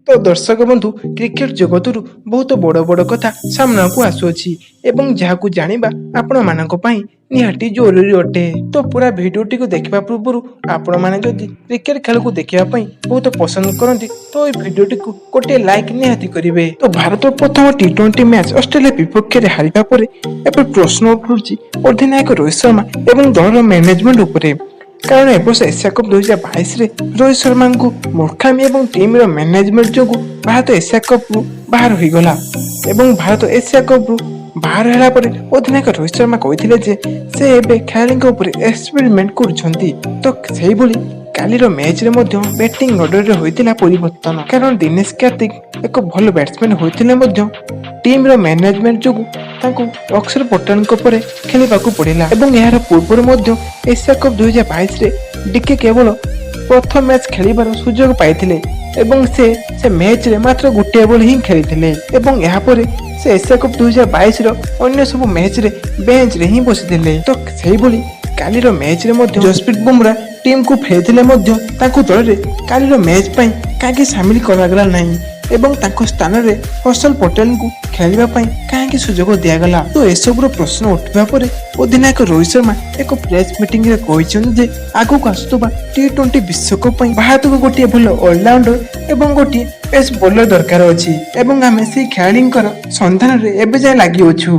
ତ ଦର୍ଶକ ବନ୍ଧୁ, କ୍ରିକେଟ ଜଗତରୁ ବହୁତ ବଡ଼ ବଡ଼ କଥା ସାମ୍ନାକୁ ଆସୁଅଛି ଏବଂ ଯାହାକୁ ଜାଣିବା ଆପଣମାନଙ୍କ ପାଇଁ ନିହାତି ଜରୁରୀ ଅଟେ। ତ ପୁରା ଭିଡ଼ିଓଟିକୁ ଦେଖିବା ପୂର୍ବରୁ ଆପଣମାନେ ଯଦି କ୍ରିକେଟ ଖେଳକୁ ଦେଖିବା ପାଇଁ ବହୁତ ପସନ୍ଦ କରନ୍ତି, ତ ଏହି ଭିଡ଼ିଓଟିକୁ ଗୋଟିଏ ଲାଇକ୍ ନିହାତି କରିବେ। ତ ଭାରତ ପ୍ରଥମ ଟି-20 ମ୍ୟାଚ୍ ଅଷ୍ଟ୍ରେଲିଆ ବିପକ୍ଷରେ ହାରିବା ପରେ ଏବେ ପ୍ରଶ୍ନ ଉଠୁଛି ଅଧିନାୟକ ରୋହିତ ଶର୍ମା ଏବଂ ଦଳର ମ୍ୟାନେଜମେଣ୍ଟ ଉପରେ। କାରଣ ଏବର୍ଷ ଏସିଆ କପ୍ 2022ରେ ରୋହିତ ଶର୍ମାଙ୍କୁ ମୂର୍ଖାମି ଏବଂ ଟିମ୍ର ମ୍ୟାନେଜମେଣ୍ଟ ଯୋଗୁଁ ଭାରତ ଏସିଆ କପ୍ରୁ ବାହାର ହୋଇଗଲା। ଏବଂ ଭାରତ ଏସିଆ କପ୍ରୁ ବାହାର ହେଲା ପରେ ଅଧିନାୟକ ରୋହିତ ଶର୍ମା କହିଥିଲେ ଯେ ସେ ଏବେ ଖେଳାଳିଙ୍କ ଉପରେ ଏକ୍ସପେରିମେଣ୍ଟ କରୁଛନ୍ତି। ତ ସେଇଭଳି କାଲିର ମ୍ୟାଚ୍ରେ ମଧ୍ୟ ବ୍ୟାଟିଂ ଅର୍ଡରରେ ହୋଇଥିଲା ପରିବର୍ତ୍ତନ। କାରଣ ଦିନେଶ କାର୍ତ୍ତିକ ଏକ ଭଲ ବ୍ୟାଟ୍ସମ୍ୟାନ୍ ହୋଇଥିଲେ ମଧ୍ୟ ଟିମ୍ର ମ୍ୟାନେଜମେଣ୍ଟ ଯୋଗୁଁ ତାଙ୍କୁ ଅକ୍ଷର ପଟେଲଙ୍କ ପରେ ଖେଳିବାକୁ ପଡ଼ିଲା। ଏବଂ ଏହାର ପୂର୍ବରୁ ମଧ୍ୟ ଏସିଆ କପ୍ 2022ରେ ଡିକେ କେବଳ ପ୍ରଥମ ମ୍ୟାଚ୍ ଖେଳିବାର ସୁଯୋଗ ପାଇଥିଲେ ଏବଂ ସେ ସେ ମ୍ୟାଚ୍ରେ ମାତ୍ର ଗୋଟିଏ ବଲ୍ ହିଁ ଖେଳିଥିଲେ। ଏବଂ ଏହାପରେ ସେ ଏସିଆ କପ୍ 2022ର ଅନ୍ୟ ସବୁ ମ୍ୟାଚ୍ରେ ବେଞ୍ଚରେ ହିଁ ବସିଥିଲେ। ତ ସେଇଭଳି କାଲିର ମ୍ୟାଚ୍ରେ ମଧ୍ୟ ଜସପ୍ରୀତ ବୁମରା ଟିମ୍କୁ ଫେରିଥିଲେ ମଧ୍ୟ ତାଙ୍କୁ ଦଳରେ କାଲିର ମ୍ୟାଚ୍ ପାଇଁ କାହିଁକି ସାମିଲ କରାଗଲା ନାହିଁ ଏବଂ ତାଙ୍କ ସ୍ଥାନରେ ହର୍ଷଲ ପଟେଲଙ୍କୁ ଖେଳିବା ପାଇଁ କାହିଁକି ସୁଯୋଗ ଦିଆଗଲା? ତ ଏସବୁର ପ୍ରଶ୍ନ ଉଠିବା ପରେ ଅଧିନାୟକ ରୋହିତ ଶର୍ମା ଏକ ପ୍ରେସ୍ ମିଟିଂରେ କହିଛନ୍ତି ଯେ ଆଗକୁ ଆସୁଥିବା ଟି-20 ବିଶ୍ୱକପ୍ ପାଇଁ ଭାରତକୁ ଗୋଟିଏ ଭଲ ଅଲରାଉଣ୍ଡର ଏବଂ ଗୋଟିଏ ପେସ୍ ବୋଲର ଦରକାର ଅଛି ଏବଂ ଆମେ ସେହି ଖେଳାଳିଙ୍କର ସନ୍ଧାନରେ ଏବେ ଯାଏଁ ଲାଗିଅଛୁ।